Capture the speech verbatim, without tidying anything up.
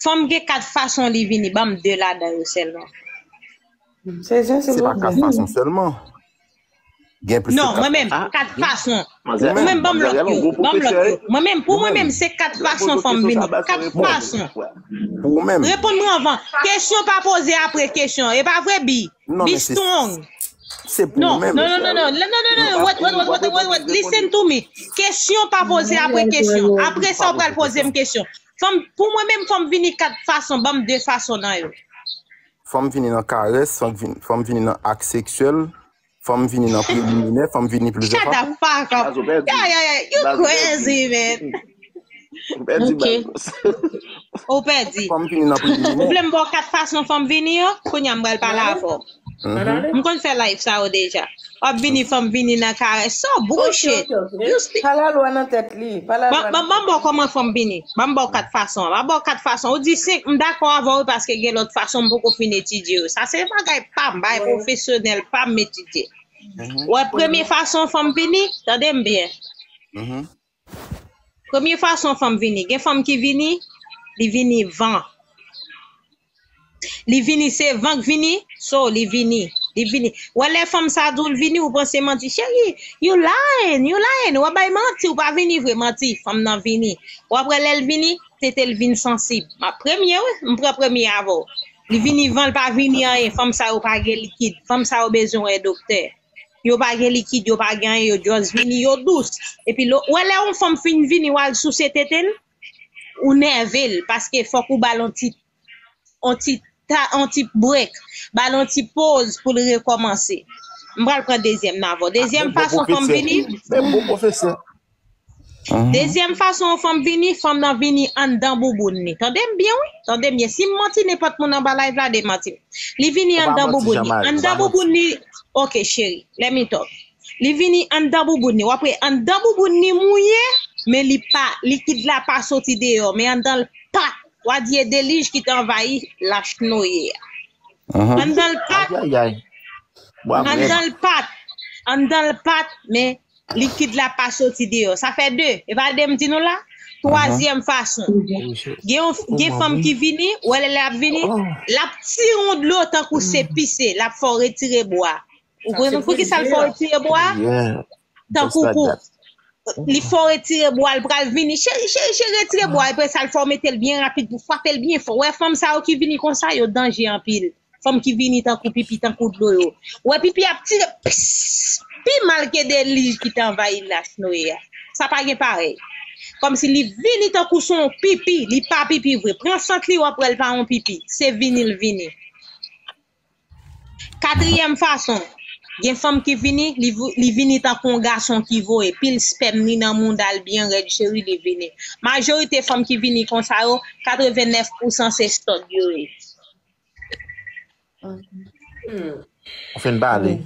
Fanm gen kat fason li vini, ban m de ladan yo sèlman. Se jan se Se pa kat fason sèlman. Gen plis Non, ke mwen kat menm, Ah, kat fason. Manzè- Ou menm, ban m lòt manzè yo. yon gwo Ban m lòt pwofesè. yo. Mwen menm, pou mwen Mwen menm, se kat fason fanm vini. Kat fason. Pou ou menm. Reponn mwen anvan. Kesyon pa poze apre kesyon. E pa vre, Bi? Non, Bi men se- strong. Se pou Non, ou menm. non, non, non, non, non, non, non, non, wait, wait, wait, wait, wait, wait. Listen to me. Kesyon pa poze apre kesyon. Apre sa, ou pral poze m kesyon. Fanm, pou mwen menm, fanm vini kat fason, ban m de fason nan yo. Fanm vini nan karès, fanm vini, fanm vini nan ak seksyèl, fanm vini nan preliminè, fanm vini plizyè Shut the fason. fuck up. Azo pèdi. Yeah, yeah, yeah. You Azo pèdi. Crazy, man. Ou pèdi Ok. bal. Ou pèdi. Fanm vini nan Ou preliminè. vle m ba w kat fason fanm vini yo? Kounye a m pral pale avè w. Mhm. M konn fè live sa yo deja. W ap vini fanm vini nan karès. So bullshit. Ok, ok, ok. You speak. Pa lalwa nan tèt li. Pa lalwa Ban ban- ban m ba w kòman fanm vini. Ban m ba w kat fason. Ban m ba w kat fason. Ou di senk, m dakò avè w paske gen lòt fason m poko fin etidye yo. Sa se bagay pa m, bagay pwofesyonèl pa m, m etidye. Mhm. Wè, premye fason fanm vini, tande m byen. Mhm. Premye fason fanm vini. Gen fanm ki vini, li vini van. Li vini, se van k vini, so li vini. Li vini. Wè lè fanm sa di w l vini, ou panse manti. Cheri, you lying, you lying. W ap bay manti, ou pa vini vre, manti. Fanm nan vini. W ap wè lè l vini, tete l vin sansib. M ap premye, wi. M pran premye avè w. Li vini van, l pa vini anyen. Fanm sa yo pa gen likid. Fanm sa yo bezwen wè doktè. Yo pa gen likid, yo pa gen anyen, yo just vini, yo dous. Epi lo, wè lè yon fanm fin vini, w al souse tete l, ou nève l, paske fòk ou ba l yon ti, yon ti, ta, yon ti break, ba l yon ti poz pou l rekòmanse. M pral pran dezyèm nan avè w. Dezyèm fason fanm vini, Men bon pwofesè. Dezyèm fason yon fanm vini, fanm nan vini anndan bouboun li. Tande m byen, wi. Tande m byen. Si m manti, nenpòt moun anba live la demanti m. Li vini anndan bouboun li. Anndan bouboun li, ok, cheri, let me talk. Li vini anndan bouboun li. W ap wè anndan bouboun li mouye, men li pa, likid la pa soti deyò, men anndan l pat. W a di e delij ki te anvayi lach noye a. Anndan l pat, Ayayay. Bwa mwen. Anndan l pat. Anndan l pat, men likid la pa soti deyò. Sa fè de. E pa de m di nou la? Twazyèm fason. Gen yon, gen fanm ki vini, ou wè lè l ap vini, l ap tire yon dlo tankou se pise, l ap fè w retire bwa. Ou konn pou ki sa l fè w retire bwa? Yeah. Tankou Just like pou that. Li fè w retire bwa, l pral vini. Cheri, cheri, cheri, retire bwa. Epi sa, l fè w mete l byen rapid pou frape l byen fò. Wè, fanm sa yo ki vini konsa, yo danje anpil. Fanm ki vini tankou pipi, tankou dlo yo. Wè, pipi ap tire pss, pi mal ke delij ki te anvayi lach noye a. Sa pa gen parèy. Kòmsi li vini tankou se yon pipi, li pa pipi vre. Pran sant li, w ap wè l pa yon pipi. Se vini l vini. Katriyèm fason, gen fanm ki vini, li, vo- li vini tankou yon gason ki voye pil spèm li nan mouda l byen rèd, cheri, li vini. Majorite fanm ki vini konsa yo, katrevennnèf pousan se stòd yo ye. Ou fin pale.